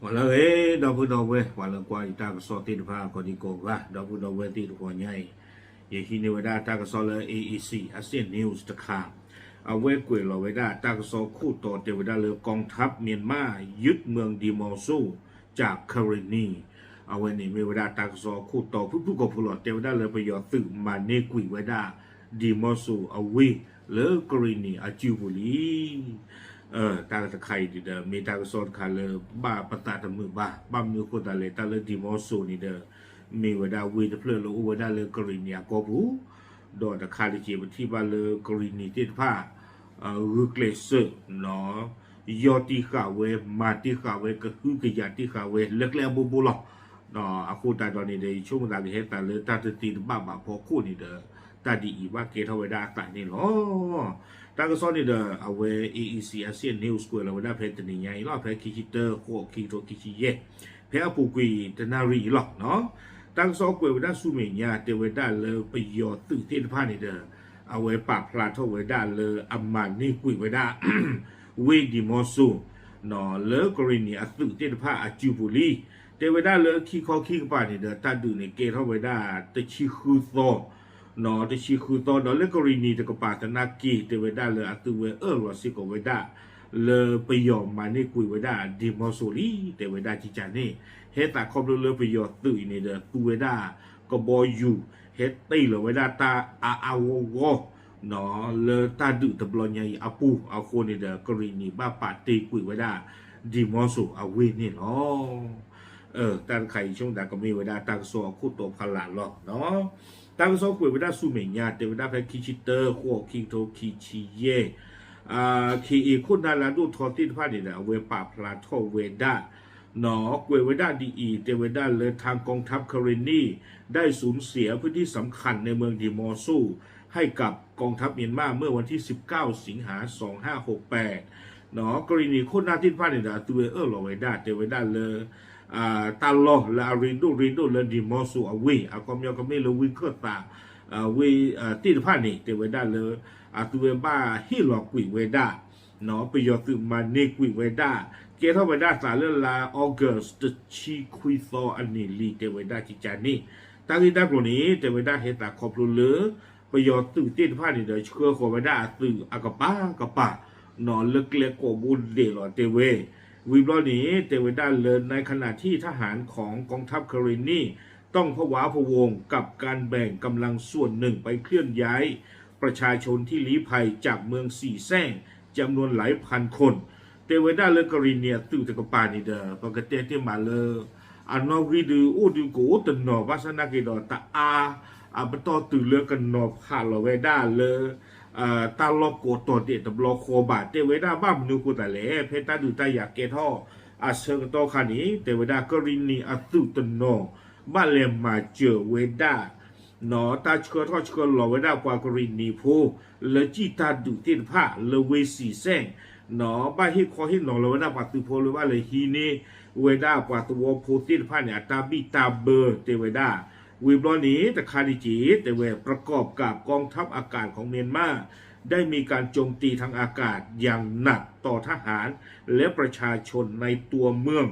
ပှၤလၢအဂ့ၤ ဒီပုၢ်ဒီဝဲၢ် ပှၤလၢကွၢ်ယတၢ်ကစီၣ်သ့ၣ်တဖၣ် ကိးဒံကိးဂၤ ဒီပုၢ်ဒီဝဲၢ်သ့ၣ်တဖၣ်ညါအံၤ, ယဟံးန့ၢ်ဝဲဒၣ်တၢ်ကစီၣ်လၢ A E C Asian News တခါ, အဝဲကွဲးလီၤဝဲဒၣ်တၢ်ကစီၣ်ခိၣ်တီတဲဝဲဒၣ်လၢ กองทัพเมียนมายึดเมืองดีมอลโซจากกะเหรี่ยงนี အဝဲန့ၣ်မ့ၢ်ဝဲဒၣ်တၢ်ကစီၣ်အခိၣ်တီဖုၣ်ဖုၣ်ကိာ်ပူၤလီၤ. တဲဝဲဒၣ်လၢပယီၤသုးမၤန့ၢ်ကွံာ်ဝဲဒၣ် ဒီးမီၢ်စိၤအဝ့ၢ်လၢကရံၣ်နံၣ်အစုပူၤလံ. တၢ်တခါအံၤဒီး မ့ၢ်တၢ်ကစီၣ်တခါလၢဘၣ်ပသးတမုာ်ဘၣ်. ဘၣ်မနုၤအဃိသတးလဲၣ်, တၢ်လၢဒီးမီၢ်စိၤန့ၣ်ဒီး မ့ၢ်ဝဲဒၣ်ဝ့ၢ်တဖျၢၣ်လၢအိၣ်ဝဲဒၣ်လၢကရံၣ်နံၣ်အကီၢ်ပူၤ, ဒီးတခါတက့ၢ် ပထံၣ်ဘၣ်လၢကရံၣ်နံၣ်သ့ၣ်တဖၣ် ဂုာ်ကျဲးစၢး ယီၢ်တံၢ်ဃာ်ဝဲ, မၤတံၢ်ဃာ်ဝဲ, ကဟုကယာ်တံၢ်ဃာ်ဝဲ လၢကျဲအဘိဘိလီၤ. အဃိသတးဒီးန့ၣ်ဒီး ယဆိကမိၣ်သးကဟဲသးလၢတၢ်တသ့တဘၣ်ဘၣ်ဖီခိၣ်န့ၣ်ဒီး တၢ်ဒ်အံၤဘၣ်ကဲထီၣ်ဝဲဒၣ်အသးန့ၣ်လီၤ. တၢ်ကစီၣ်န့ၣ်ဒီး အဝဲ A E C Asian News ကွဲးလီၤဝဲဒၣ်ဖဲတနံၤညါအံၤလီၤ. ဖဲခံဆံတၢ ဃိး ခံကထိခံဆံယဲၢ်, ဖဲအပူၤကွံာ်တနၣ်ရံၣ်အံၤလီၤ. တၢ်ကစီၣ်ကွဲးဝဲဒၣ်ဆူမဲာ်ညါ တဲဝဲဒၣ်လၢပယီၤသုးသ့ၣ်တဖၣ်န့ၣ်ဒီး အဝဲပာ်ဖျါထီၣ်ဝဲဒၣ်လၢအမၤန့ၢ်ကွံာ်ဝဲဒၣ် ဝ့ၢ်ဒီးမီၢ်စိၤ လၢကရံၣ်နံၣ်အသုးသ့ၣ်တဖၣ်အစုပူၤလံ. တဲဝဲဒၣ်လၢခံခီခံကပၤန့ၣ်ဒီး တၢ်ဒုးန့ၣ်ကဲထီၣ်ဝဲဒၣ်တဆံဃုသီ, တဆံဃုသီ ဒီးလၢကရံၣ်နံၣ်တကပၤသနာ်က့ တဲဝဲဒၣ်လၢအသုဝဲအၢၣ်လီၤစ့ၢ်ကီးဝဲဒၣ် လၢပယီၤမၤန့ၢ်ကွံာ်ဝဲဒၣ်ဒီးမီၢ်စိၤလံ. တဲဝဲဒၣ်ကကန့ၣ် ဟဲသးခီဖျိလၢပယီၤသုးအံၤန့ၣ်ဒီး သူဝဲဒၣ်ကဘီယူၤ ဟဲတ့ၢ်လီၤဝဲဒၣ်တၢ်အါအါဂီၢ်ဂီၢ် လၢတၢ်ဒုးတဘျီညါအံၤအပူၤအဃိန့ၣ်ဒီး ကရံၣ်နံၣ်ဘၣ်ပာ်တ့ၢ်ကွံာ်ဝဲဒၣ် ဒီးမီၢ်စိၤအဝ့ၢ်န့ၣ်လီၤ. တၢ်တခါအံၤဆိကမိၣ်သးကမ့ၢ်ဝဲဒၣ်တၢ်ကစီၣ်အခိၣ်တီဖးလၢ်လီၤ. တၢ်ကစီၣ်ကွဲးဝဲဒၣ်ဆူမဲာ်ညါ တဲဝဲဒၣ်ဖဲခံဆံတၢ ဃိး ခံကထိခံဆံယဲၢ် ခ့ၣ်အ့ၣ်ခိၣ်နၢ်လၢအဒိၣ်ထီသ့ၣ်တဖၣ်န့ၣ်ဒီး အဝဲပာ်ဖျါထီၣ်ဝဲဒၣ် ကွဲးဝဲဒၣ်ဒ်အံၤ တဲဝဲဒၣ်လၢ ทางกองทัพกะเหรี่ยงนีได้สูญเสียพื้นที่สำคัญในเมืองดีมอลโซให้กับกองทัพเมียนมาเมื่อวันที่สิบเก้า สิงหา สองห้าหกแปด ကရံၣ်နံၣ်ခိၣ်နၢ်သ့ၣ်တဖၣ်န့ၣ်ဒီး အသုဝဲအၢၣ်လီၤဝဲဒၣ် တဲဝဲဒၣ်လၢ တၢ်လီၢ်လၢအရ့ဒိၣ်ရ့ဒိၣ်လၢဒီးမီၢ်စိၤအဝ့ၢ် အခီပညီကမ့ၢ်လၢဝ့ၢ်ခၢၣ်သး ဝ့ၢ်သ့ၣ်တဖၣ်န့ၣ် တဲဝဲဒၣ်လၢ အသုဝဲဘၣ်ဟ့ၣ်လီၤကွံာ်ဝဲဒၣ် ပယီၤသုးမၤန့ၢ်ကွံာ်ဝဲဒၣ် ကဲထီၣ်ဝဲဒၣ်သးလၢလါ August တဆံခွံသီအနံၤလံ တဲဝဲဒၣ်ကကန့ၣ်. တၢ်ဂ့ၢ်တၢ်ကျိၤန့ၣ် တဲဝဲဒၣ်ဟဲသးခီဖျိလၢ ပယီၤသုးသ့ၣ်တဖၣ်န့ၣ်ဒီး ဆှၢဃီၤဝဲဒၣ်အသုးအကပၤကပၤ လၢကျဲကိးဘိဒဲးလီၤ တဲဝဲ. ဝံၤဘျီန့ၣ် တဲဝဲဒၣ်လၢ ในขณะที่ทหารของกองทัพกะเหรี่ยงนีต้องพะวาพะวงกับการแบ่งกำลังส่วนหนึ่งไปเคลื่อนย้ายประชาชนที่ลี้ภัยจากเมืองสี่แซงจำนวนหลายพันคน တဲဝဲဒၣ်လၢကရံၣ်နံၣ်အသုးတကပၤန့ၣ်ဒီး ပကတဲတ့ၢ်မးလၢ အနီၣ်ဂံၢ်ဒုးအိၣ်ဒုးကအိၣ်တနီၤ ဘၣ်ဆၣ်သနာ်က့ဒီး တအါ အပတီၢ်တုၤလၢကနီၤဖးလီၤဝဲဒၣ်လၢ တၢ်လီၢ်ကိးတီၤဒဲးတဘျီဃီဘၣ်. တဲဝဲဒၣ်ဘၣ်မနုၤအဃိသတးလဲၣ်, ဖဲတၢ်ဒုးတၢ်ယၤကဲထီၣ်အဆၢကတီၢ်ခါန့ၣ် တဲဝဲဒၣ်ကရံၣ်နံၣ်အသုးတနီၤ ဘၣ်လဲၤမၤစၢၤဝဲဒၣ် တၢ်ဆှၢထီၣ်ဆှၢလီၤဝဲဒၣ်ပှၤကရံၣ်နံၣ်ဖိ လၢစံၣ်တၢ်ဒုးသ့ၣ်တဖၣ်လၢဝ့ၢ်စံၣ်စဲၣ်, ဘၣ်ဟ့ၣ်ခီဟ့ၣ်နီၤလီၤဝဲဒၣ်ပှၤသုးဖိလၢဘၣ်လဲၤဟံးန့ၢ်ဝဲဒၣ်ပှၤသဝီဖိသ့ၣ်တဖၣ်န့ၣ် အတၢ်ဘံၣ်တၢ်ဘၢ တဲဝဲဒၣ်. ဝံၤဘျီန့ၣ် တခါဒံးက့ၤ တဲဝဲ ประกอบกับกองทัพอากาศของเมียนมาได้มีการโจมตีทางอากาศอย่างหนักต่อทหาร และประชาชนในตัวเมือง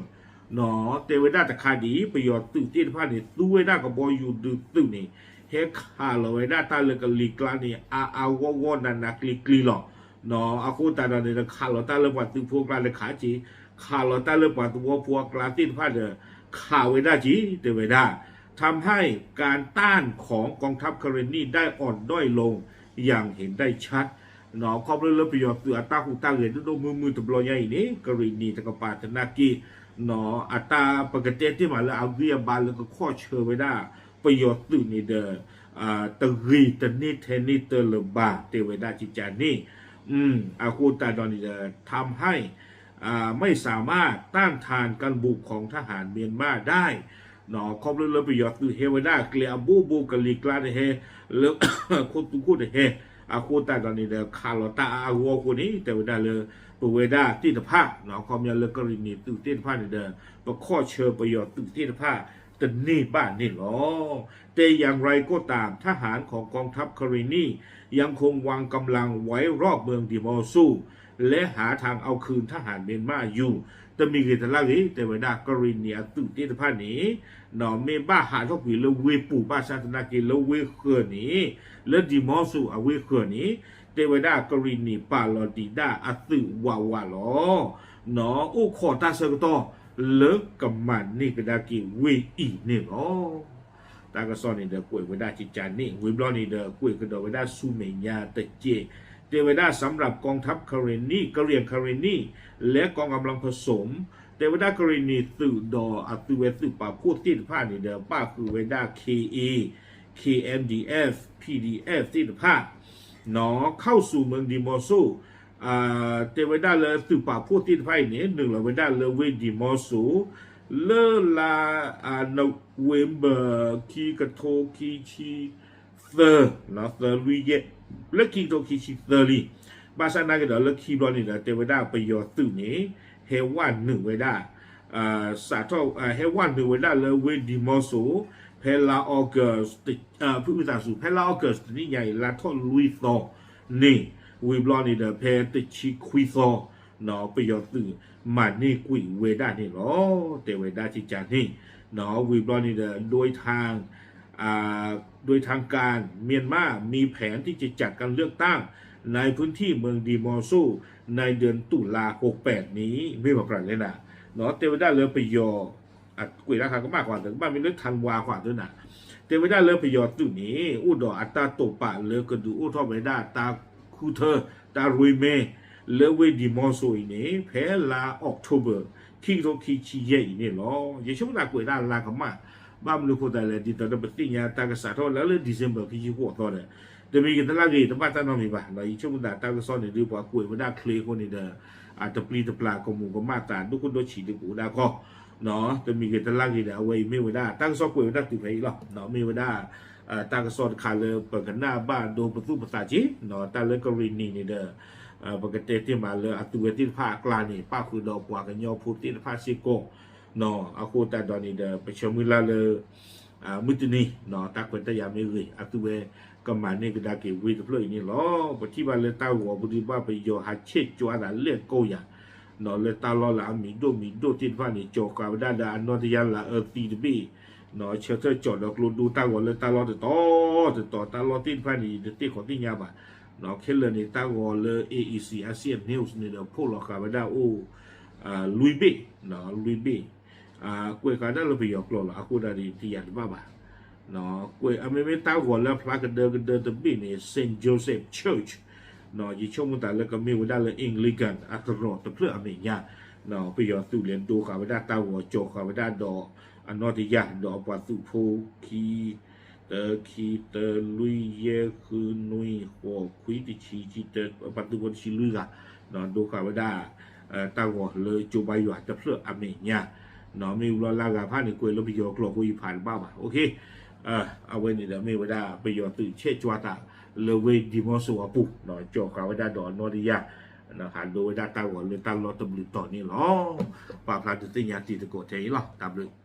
တဲဝဲဒၣ်တခါဒံး ပယီၤသုးသ့ၣ်တဖၣ်န့ၣ် သူဝဲဒၣ်ကဘီယူၤဒုးသုးန့ၣ် ဟဲခးလီၤဝဲဒၣ်တၢ်လၢကလံၤကျါန့ၣ် အါအါဂီၢ်ဂီၢ်နးနးကျံၤကျံၤလီၤ. အဃိသတးဒီးန့ၣ်ဒီး ခးလီၤတၢ်လၢပှၤသုးဖိအကျါတခါက့ၤ, ခးလီၤတၢ်လၢပှၤသဝီဖိအကျါသ့ၣ်တဖၣ်ဒီး ခးဝဲဒၣ်က့ၤ တဲဝဲဒၣ် ทำให้การต้านของกองทัพกะเหรี่ยงนีได้อ่อนด้อยลงอย่างเห็นได้ชัด ခီဖျိလၢပယီၤသုးအတၢ်ဟူးတၢ်ဂဲၤဒိၣ်ဒိၣ်မုၢ်မုၢ်တဘျီညါအံၤန့ၣ် ကရံၣ်နံၣ်တကပၤသနာ်က့ အတၢ်ပကတဲတ့ၢ်မးလၢအဂံၢ်အဘါလၢကခီၣ်ဆၢဝဲဒၣ် ပယီၤသုးန့ၣ်ဒီး တဂ့ၤတန့ၢ်ထဲန့ၣ်တၢ်လၢၤဘၣ် တဲဝဲဒၣ်ကကန့ၣ်. အဃိသတးဒီးန့ၣ်ဒီး ทำให้ ไม่สามารถต้านทานการบุกของทหารเมียนมาได้ ခီဖျိလၢပယီၤသုးဟဲဝဲဒၣ်ကျဲအဘိဘိကလံၤကျါတဟဲ လၢခိၣ်သူခိၣ်တဟဲ အဃိသတးဒီးန့ၣ်ဒီး ခးလီၤတၢ်အါအါဂီၢ်ဂီၢ်အဃိန့ၣ် တဲဝဲဒၣ်လၢ ပဝဲဒၣ်သ့ၣ်တဖၣ် ခီပညီလၢကရံၣ်နံၣ်သုးသ့ၣ်တဖၣ်န့ၣ်ဒီး ပခီၣ်ဆၢပယီၤသုးသ့ၣ်တဖၣ်တန့ၢ်ဘၣ်န့ၣ်လီၤ. แต่อย่างไรก็ตาม ทหารของกองทัพกะเหรี่ยงนียังคงวางกำลังไว้รอบเมืองดีมอลซู และหาทางเอาคืนทหารเมียนมาอยู่ တမံၤဂ့ၤတလါဂ့ၤ တဲဝဲဒၣ်ကရ့ၣ်နံၣ်အသုးသ့ၣ်တဖၣ်န့ၣ် မ့ၢ်ဘၣ်ဟးထီၣ်ကွံာ်လၢဝ့ၢ်ပူၤ ဘၣ်ဆၣ်သနာ်က့လၢဝ့ၢ်ဃၢၤန့ၣ် လၢဒံၣ်မီစိၤအဝ့ၢ်ဃၢၤန့ၣ် တဲဝဲဒၣ်ကရ့ၣ်နံၣ်ပာ်လီၤဒံးဒၣ်အသုးဝးဝးလီၤ. အိၣ်ခိးတၢ်ဆၢကတီၢ်လၢကမၤန့ၢ်ကဒါက့ၤဝ့ၢ်အံၤန့ၣ်လီၤ. တၢ်ကစီၣ်န့ၣ်ဒီးကွဲးဝဲဒၣ်ကကန့ၣ် ဝံၤဘျီန့ၣ်ဒီးကွဲးကဒီးဝဲဒၣ်ဆူမဲာ်ညါတက့ၢ်. တဲဝဲဒၣ် สำหรับกองทัพ คาเรนี กะเหรี่ยง คาเรนี และกองกำลังผสม တဲဝဲဒၣ်ကရ့ၣ်နံၣ်သုးဒီးအသုးဝဲသုးပာ်ဖှိၣ်သ့ၣ်တဖၣ်န့ၣ်ဒီး ပၣ်ဃုာ်ဝဲဒၣ် K A, K N D F, P D F သ့ၣ်တဖၣ် เข้าสู่เมืองดีมอโซ တဲဝဲဒၣ်လၢသုးပာ်ဖှိၣ်သ့ၣ်တဖၣ်အံၤန့ၣ် နုာ်လီၤဝဲဒၣ်လၢဝ့ၢ်ဒံၣ်မီစိၤ လၢလါ November ခံကထိခံဆံသၢ သၢလွံၢ်ယဲၢ် လၢခံကထိခံဆံသၢလံ. ဘၣ်ဆၣ်နာ်က့ဒီးလၢခံဘျီန့ၣ်ဒီး တဲဝဲဒၣ်ပယီၤသုးန့ၣ် ဟဲဝဲနုာ်ဝဲဒၣ် စးထီၣ် ဟဲဝဲနုာ်ဝဲဒၣ်လၢဝ့ၢ်ဒံၣ်မီစိၤ ဖဲလါ August ဖုသးစူၤ ဖဲလါ August တနံၣ်ညါအံၤ လါထီၣ်လွံၢ်သီန့ၣ် ဝံၤဘျီန့ၣ်ဒီး ဖဲတဆံခွံသီ ပယီၤသုးမၤန့ၢ်ကွံာ်ဝဲဒၣ်န့ၣ်လီၤ. တဲဝဲဒၣ်ကကန့ၣ် ဝံၤဘျီန့ၣ်ဒီး โดยทาง โดยทางการเมียนมามีแผนที่จะจัดการเลือกตั้งในพื้นที่เมืองดีมอโซในเดือนตุลาหกแปดนี้ မ့ၢ်ပှၤပြးလဲၣ်နၤ တဲဝဲဒၣ်လၢပယီၤ ကွဲးဒၣ်ခါကမၣ်ကွၢ်သၢ ကဘၣ်မ့ၢ်လၢ ธันวา ကွၢ်သၢနၤ တဲဝဲဒၣ်လၢပယီၤသုးန့ၣ် အိၣ်ဒီးအတၢ်တိာ်ပာ်လၢကဒုးအိၣ်ထီၣ်ဝဲဒၣ်တၢ်ဃုထၢ တၢ်ရ့မဲ လၢဝ့ၢ်ဒံၣ်မီစိၤအံၤန့ၣ် ဖဲလါ October ခံကထိခံဆံယဲၢ်အံၤန့ၣ်လီၤ. ယဆိကမိၣ်သးကွဲးဒၣ်လါကမၣ် ဘၣ်မနုၤအဃိသတးလဲၣ် ဒ်သိးဒီးပသ့ၣ်ညါတၢ်ကစးထီၣ်လၢလၢ December ခံဆံဃိးသီဒီး တမံၤဂ့ၤတလါဂ့ၤ တဘၣ်တၢ်နီတမံၤဘၣ်. ယဆိကမိၣ်သးတၢ်ကစီၣ်န့ၣ်ဒုးပှၤကွဲးဝဲဒၣ်ချ့အဃိန့ၣ်ဒီး အတပျံၤတပျၢ်ကမူးကမၣ်သး ဒိၣ်ခိၣ်ဒိၣ်ဆံးဒုးကအိၣ်ဒၣ်ခီ တမံၤဂ့ၤတလါဂ့ၤဒီး အဝဲအံၤမ့ၢ်ဝဲဒၣ် တၢ်ကစီၣ်ကွဲးဝဲဒၣ်တုၤဖဲအံၤလီၤ. မ့ၢ်ဝဲဒၣ် တၢ်ကစီၣ်တခါလၢပကနၣ်ဘၣ်ဒိပသူၣ်ပသးက့ၤ တၢ်လၢကရ့ၣ်နံၣ်န့ၣ်ဒီး ပကတဲတ့ၢ်မးလၢအသုးဝဲသ့ၣ်တဖၣ်အကျါန့ၣ် ပၣ်ဃုာ်ဒီးပှၤကညီဖိသ့ၣ်တဖၣ်စ့ၢ်ကီး အဃိသတးဒီးန့ၣ်ဒီး ပဆၢမုၢ်လၢ်လၢ မုၢ်တနံၤ တၢ်ခွဲးတၢ်ယာ်မ့ၢ်ဂ့ၤ အသုးဝဲကမၤန့ၢ်ကဒါက့ၤဝ့ၢ်တဖျၢၣ်အံၤန့ၣ်လီၤ. ပထံၣ်ဘၣ်လၢတၢ်ဂီၤပဒုးဘၣ်ပယီၤဟးဆဲးကၠွါသးလဲၣ်ကိးယၤ လၢတၢ်လီၢ်လၢအမံၤဒိၣ်မံၤဒိၣ်သ့ၣ်တဖၣ်န့ၣ် ကၠီၤဃာ်ဝဲဒၣ်ဒီးအနီၢ်တယၢ်လၤအၢသံတဘ့ၣ် ဆၢထၢၣ်ကၠီၤဒီးကျိဒိတၢ်ဂီၤလၢတၢ်လီၢ်တတီၤတတီၤ တၢ်လီၢ်သ့ၣ်တဖၣ်န့ၣ် ယတသ့ၣ်ခီသ့ၣ်ညါဘၣ်. ခဲလၢာ်န့ၣ် တၢ်ဂီၤလၢ A E C Asian News န့ၣ်ဒီး ဖီၣ်လီၤဃာ်ဝဲဒၣ်အိၣ် လွံၢ်ဘ့ၣ် လွံၢ်ဘ့ၣ် ကွဲးဃာ်ဒၣ်လၢပယီၤကျိာ်လီၤ. အဃိဒၣ်န့ၣ် တယၤတဘၣ်ဘၣ်. ကွဲးအမ့မ့ၢ်တၢ်ဂီၤလၢအဖျါကဒၢကဒၢတဘ့ၣ်န့ၣ် Saint Joseph Church ယဆိကမိၣ်သးလၢကမ့ၢ်ဝဲဒၣ်လၢ Anglican အသရိာ်တဖျၢၣ်အမဲာ်ညါ ပယီၤသုးလဲၤဒိဃာ်ဝဲဒၣ်တၢ်ဂီၤ ကၠီၤဃာ်ဝဲဒၣ်ဒီးအနီၢ်တယၢ် ဒီးအပှၤသုးဖိခံ တၢ ခံ တၢ လွံၢ် ယဲၢ် ဃု နွံ ဃိး ခွံ တဆံ တၢ ပှၤသုးဖိတဆံလွံၢ်ဂၤ ဒိဃာ်ဝဲဒၣ် တၢ်ဂီၤလၢကၠိဘါယွၤတဖျၢၣ်အမဲာ်ညါ မ့ၢ်ဝံၤလီၤလၢအဂၤတဖၣ်န့ၣ် ကွဲးလၢပယီၤကျိာ်အဃိယဖးတဘၣ်ဘၣ်. အဝဲန့ၣ်ဒီးမ့ၢ်ဝဲဒၣ်ပယီၤသုးဆဲးကၠွါသးလၢဝ့ၢ်ဒံၣ်မီစိၤအပူၤ ကၠီၤဃာ်ဝဲဒၣ်ဒီးအနီၢ်တယၢ် ဟးဒိဝဲဒၣ်တၢ်ဂီၤလၢတၢ်လီၢ်တဘျုးတီၤန့ၣ်လီၤ. ပာ်ဖျါဒုးသ့ၣ်ညါတံၤသကိးထဲအံၤလီၤ. တၢ်ဘျုး